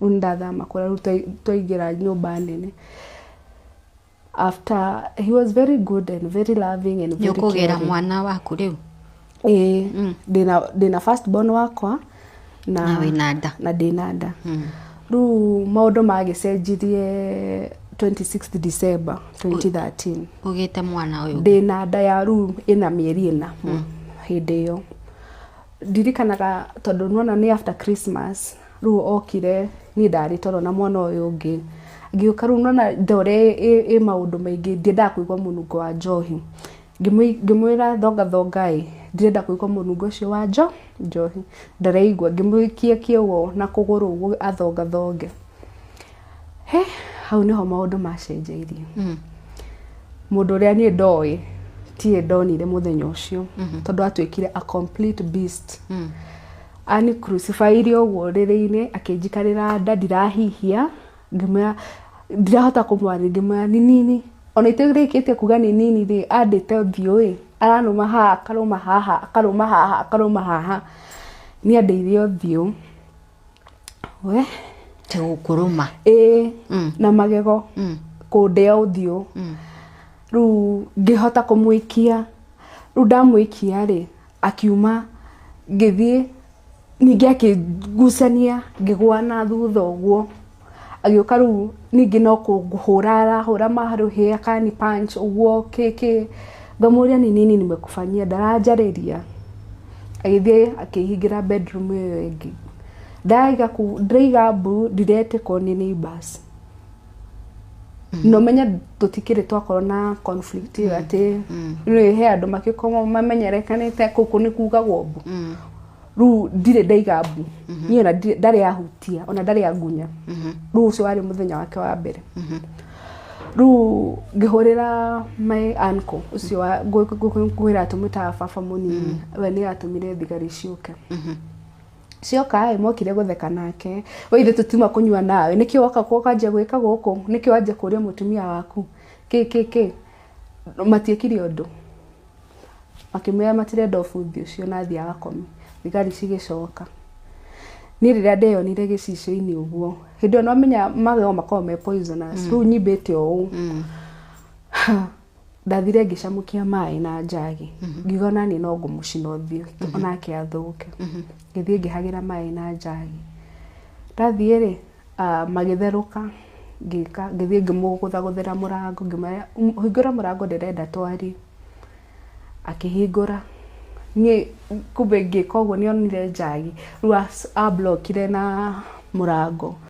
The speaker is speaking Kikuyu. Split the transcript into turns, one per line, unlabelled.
Rĩu nĩndathama kũrĩa, rĩu twaingĩra nyũmba nene. After, he was very good and very loving and
Nĩ
very
ũkũgĩra
caring.
mwana waku rĩu?
Ĩĩ, ndĩna first born wakwa na
Na wĩna nda.
Na ndĩna nda. Rĩu maũndũ magĩcenjirie 26 December 2013.
Ũgĩte mwana ũyũ?
Ndĩna nda ya rĩu ĩna mĩeri 4 hĩndĩ ĩyo. Ndirikanaga tondũ nĩwona nĩ after Christmas. Rĩu okire, niĩ ndarĩ toro na mwana ũyũ ũngĩ ngĩũka. Rĩu nona nda ũrĩa ĩ maũndũ maingĩ, ndiendaga kũigua mũnungo wa njohi. Ngĩmwĩra, "Thonga thonga ĩ, ndirenda kũigua mũnungo ũcio wa njohi." Ndaraigua, ngĩmũikia kĩũgo na kũgũrũ ũguo athonga thonge. He hau nĩho maũndũ macenjeirie. Mũndũ ũrĩa niĩ ndoĩ tiye ndonire mũthenya ũcio, tondũ atuĩkire a complete beast. Ani crucify ũguo ũrĩrĩ-inĩ, akĩnjikarĩra nda, ndirahihia. Ngĩmwĩra ndirahota kũmwarĩria, ngĩmwĩra ni nini. Ona itarĩkĩtie kuga ni nini rĩ, andĩte ũthiũ ĩ, aranũma haha, akarũma haha, akarũma haha, akarũma haha, niĩ andĩire ũthiũ we.
Te gũkũrũma?
Ĩĩ, na magego kũndĩa ũthiũ. Rĩu ngĩhota kũmũikia. Rĩu ndamũikia rĩ, akiuma, ngĩthiĩ ningĩ akĩngucania, ngĩgũa na thutha ũguo. Agĩũka rĩu ningĩ no kũhũra arahũra marũhĩ, akani punch ũguo kĩ. Ngamũria, "Ni nini nimekufanyia?" Ndaranjarĩria. Agĩthiĩ akĩhingĩra bedroom ĩyo ĩngĩ. Ndaiga ndĩraiga mbu, ndiretĩkwo nĩ neighbors. Na ũmenye tũtikĩrĩ twakorwo na conflict ĩyo atĩ rĩu he andũ makĩkorwo mamenyerekanĩte gũkũ nĩ kugagwo mbu. Rĩu ndirĩ ndaiga mbu niĩ, ona ndarĩ ahutia, ona ndarĩ angunya. Rĩu ũcio warĩ mũthenya wake wa mbere. Rĩu ngĩhũrĩra my uncle ũcio wa ngwĩra tũmwĩtaga baba mũnini. We nĩ atũmire thigari ciũke. Cioka ĩ, mokire gũtheka nake, "We ithe tũtiuma kũnyua nawe, nĩkĩ woka ũkanjia gwĩka gũkũ? Nĩkĩ wanjia kũria mũtumia waku kĩ kĩ kĩ?" Matiĩkire ũndũ, makĩmwĩra matirenda ũbuthi ũcio na athiĩ agakome. Thigari cigĩcoka. Niĩ rĩrĩa ndeyonire gĩcicio-inĩ ũguo, hĩndĩ ĩyo nomenya magego makoragwo me poisonous. Rĩu nyimbĩte ũũ, ndathire ngĩcamũkia maĩ na njagi, ngiuga ona niĩ no ngũmũcina ũthiũ onake athũke. Ngĩthiĩ ngĩhagĩra maĩ na njagi. Ndathiĩ rĩ, magĩtherũka. Ngĩka ngĩthiĩ ngĩmũgũthagũthĩra mũrango, ngĩmwĩra, "Hingũra mũrango, ndĩrenda twarie." Akĩhingũra. Niĩ kumbe ngĩka ũguo nĩonire njagi. Rĩu amblokire na mũrango.